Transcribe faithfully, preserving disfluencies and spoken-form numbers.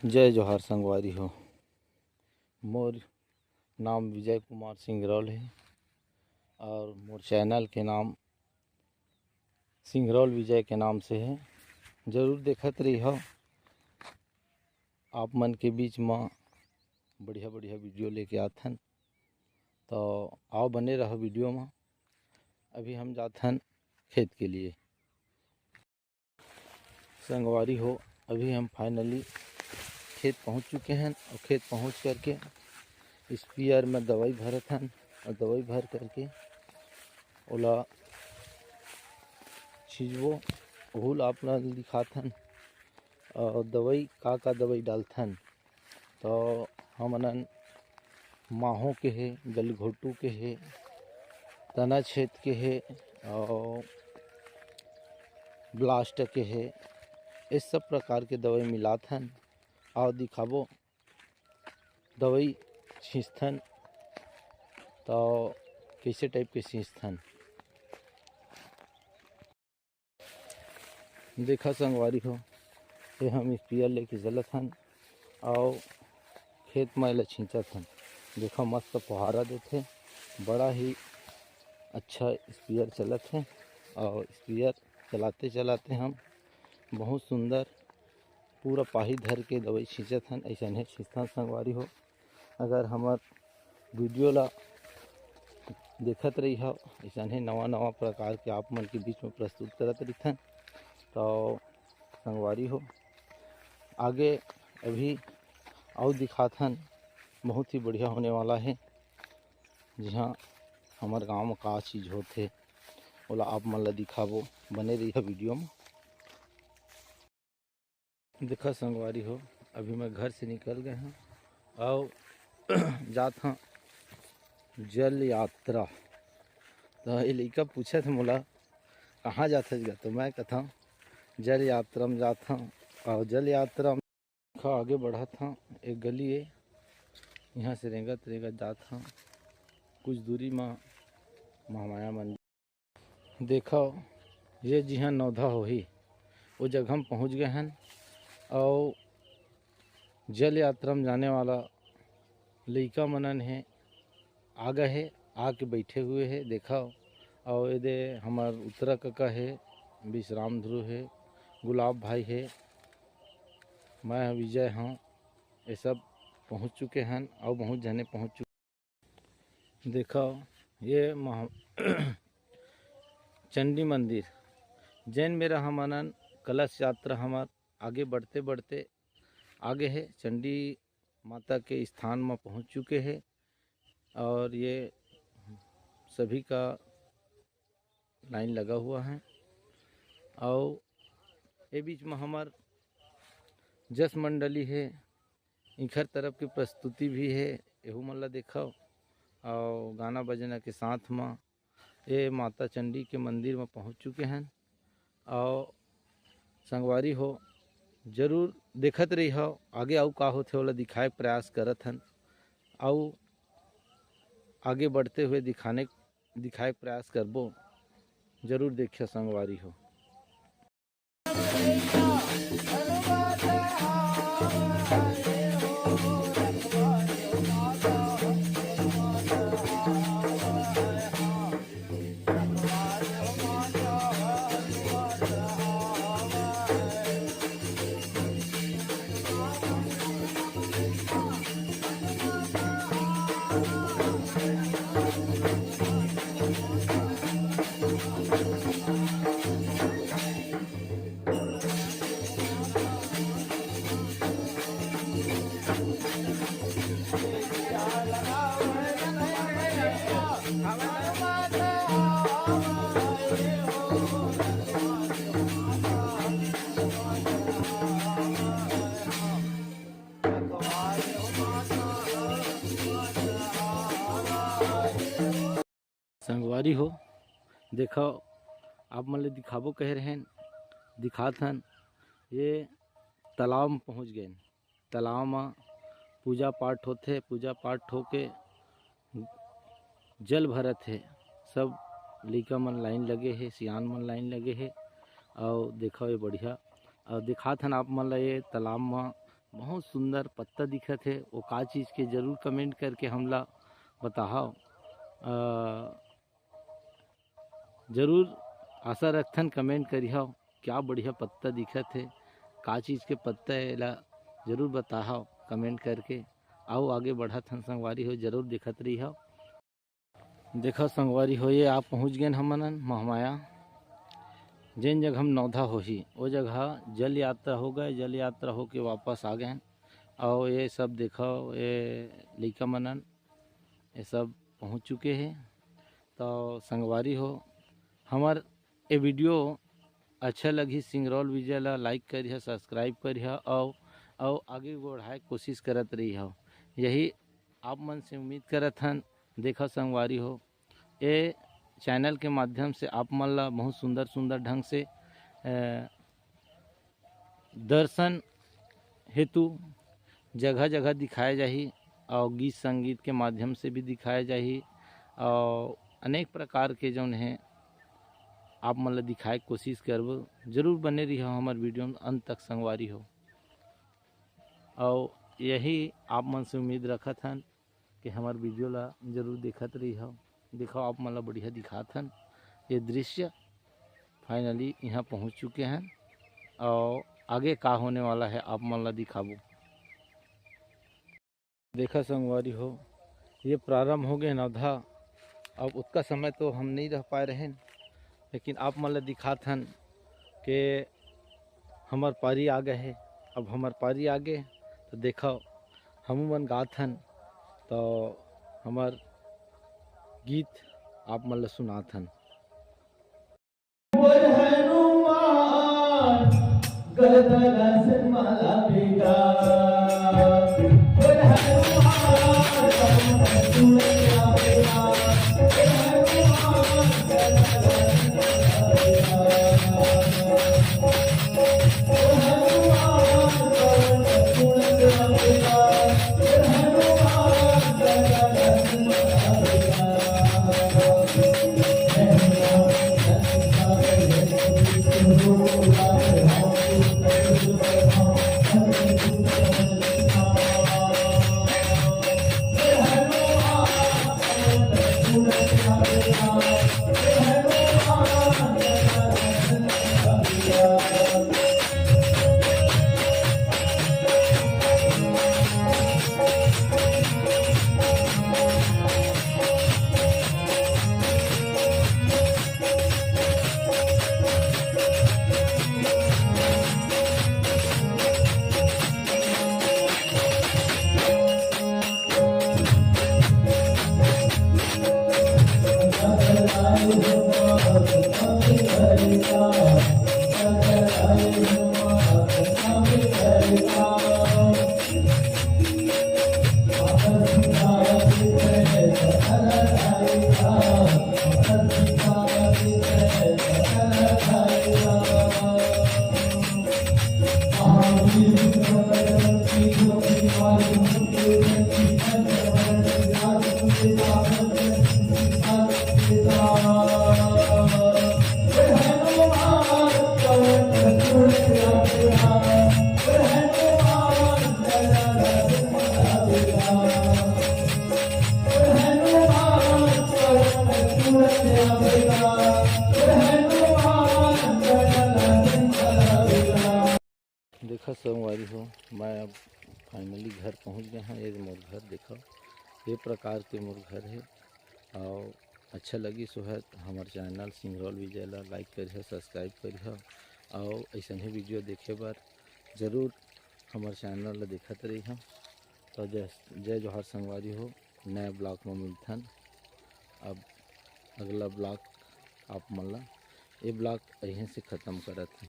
जय जोहार संगवारी हो, मोर नाम विजय कुमार सिंगरौल हे और मोर चैनल के नाम सिंगरौल विजय के नाम से हे। जरूर देखत रहिहव, आप मन के बीच म बढ़िया-बढ़िया वीडियो लेके आथन, तो आओ बने रहो वीडियो म। अभी हम जाथन खेत के लिए। संगवारी हो, अभी हम finally खेत पहुंच चुके हैं और खेत पहुंच करके स्प्रेयर में दवाई भरत हन और दवाई भर करके ओला छींचबो, ओहू ला आप ला दिखात हन। और दवाई का का दवाई डालथन, तो हमनन माहो के हे, गलघोटू के हे, तना छेद के हे और ब्लास्ट के हे, ये सब प्रकार के दवाई मिलाथन और दिखाबो दवाई छींचथन तो कैसे टाइप के छींचथन। देखा संगवारी हो, ये हम स्प्रेयर लेके चलत हन और खेत म एला छींचत हन। देखा मस्त फुहारा देथे, बड़ा ही अच्छा स्प्रेयर चलत हे और स्प्रेयर चलाते चलाते हम बहुत सुंदर पूरा पाही धर के दवाई छींचत हन। ऐसने छींचथन संगवारी हो। अगर हमर वीडियो ला देखत रहिहव, ऐसने नवा नवा प्रकार के आप मन के बीच में प्रस्तुत करत रहिथन। तो संगवारी हो, आगे अभी अउ दिखाथन, बहुत ही बढ़िया होने वाला हे। जिहाँ हमर गांव में का चीज होथे, ओला आप मन ला दिखाबो, बने रहिहा वीडियो में। देखा संगवारी हो, अभी मैं घर से निकल गए हूँ और जात हूँ जल यात्रा। तो ये लइका पूछत हे मोला, "कहाँ जात हस गा?" तो मैं कहता हूँ, "जल यात्रा में जात हूँ।" और जल यात्रा में देखा आगे बढ़त हूँ, एक गली है, यहाँ से रेंगत रेंगत जात हूँ, कुछ दूरी में महामाया मंदिर। देखो, ये जिहाँ नवधा होही, वो जगह हम पहुँच गए हन। और जल यात्रा में जाने वाला लइका मनन हे, आ गए हे, आके बैठे हुए हे, देखो। और ये दे हमर उत्तरा कका हे, विश्राम ध्रुव हे, गुलाब भाई हे, मैं विजय हूँ। ये सब पहुँच चुके हन और बहुत जने पहुँच चुके। देखो, ये महा-, चंडी मंदिर, जैन मेरा हमनन कलश यात्रा हमर आगे बढ़ते बढ़ते आगे है, चंडी माता के स्थान में पहुंच चुके हैं। और ये सभी का लाइन लगा हुआ है। और ये बीच में हमर जस मंडली है, इखर तरफ की प्रस्तुति भी है, एहू मन ला देखव। और गाना बजना के साथ में ये माता चंडी के मंदिर में पहुंच चुके हैं। और संगवारी हो, जरूर देखत रहिहव, आगे अउ का होथे, ओला दिखाए के प्रयास करत हन। अउ आगे बढ़ते हुए दिखाने, दिखाए के प्रयास करबो। जरूर देखिए संगवारी हो। संगवारी हो, देखो, आप मन ले दिखाबो कहे रहेन, दिखात हन। ये तालाब में पहुँच गए। तालाब में पूजा पाठ होथे, पूजा पाठ होके जल भरत हे। सब लइका मन लाइन लगे हे, सियान मन लाइन लगे हे। और देखो ये बढ़िया, और दिखात हन आप मन ला ये तालाब में बहुत सुंदर पत्ता दिखत हे, वो का चीज के, जरूर कमेंट करके हमला बताहव। अ, जरूर आशा रखथन कमेंट करिहव, क्या बढ़िया पत्ता दिखत हे, का चीज के पत्ता हे, एला जरूर बताहव कमेंट करके। आओ आगे बढ़त हन संगवारी हो, जरूर देखत रहिहव। देखा संगवारी हो, ये आप पहुँच गए हमन महमाया, जेन जगह हम नौधा होही, वो जगह जल यात्रा हो गए, जल यात्रा होके वापस आ गए। और ये सब देखो, ये लइका मनन, ये सब पहुँच चुके हैं। तो संगवारी हो, हमर ये वीडियो अच्छा लगही, सिंगरौल विजय ला लाइक करिहा, सब्सक्राइब करिहा, और, और आगे बढ़ाए कोशिश करत रहिहा। यही आप मन से उम्मीद करत हन। देखा संगवारी हो, ये चैनल के माध्यम से आप मन ला बहुत सुंदर सुंदर ढंग से, अ, दर्शन हेतु जगह जगह दिखाए जाही, और गीत संगीत के माध्यम से भी दिखाए जाही, और अनेक प्रकार के जौन हे आप मन ला दिखाए के कोशिश करबो। जरूर बने रहिहो हमर वीडियो में अंत तक संगवारी हो। और यही आप मन से उम्मीद रखत हन कि हमर वीडियो ला जरूर देखत रहिहो। देखो, आप मन ला बढ़िया दिखात हन ये दृश्य। फाइनली यहाँ पहुँच चुके हैं और आगे का होने वाला है, आप मन ला दिखाबो। देखा संगवारी हो, ये प्रारंभ हो गए नवधा। अब उतका समय तो हम नहीं रह पाए रहेन, लेकिन आप मन ला दिखात हन के हमर पारी आ गए हे। अब हमर पारी आ गए, तो देखो, हमू मन गात हन, तो हमर गीत आप मन ला सुनात हन। बोल हनुमान, गरदन से माला बेटा। बोल हनुमान, गरदन से माला बेटा। बोल हनुमान, गरदन से माला बेटा। देखा संगवारी हो, मैं अब फाइनली घर पहुंच गया हूँ। ये मोर घर देखो, ये प्रकार के मोर घर है। और अच्छा लगी सो है तो हमारे चैनल सिंगरौल विजय ला लाइक करिहा, सब्सक्राइब करिहा, और ऐसन ही वीडियो देखे बर जरूर हमारे चैनल ला देखत रहिहा। तो जय, जय जोहार संगवारी हो, नया ब्लॉग में मिलथन। अब अगला ब्लॉग आप मन ला, ये ब्लॉग यहीं से ख़त्म करत हन।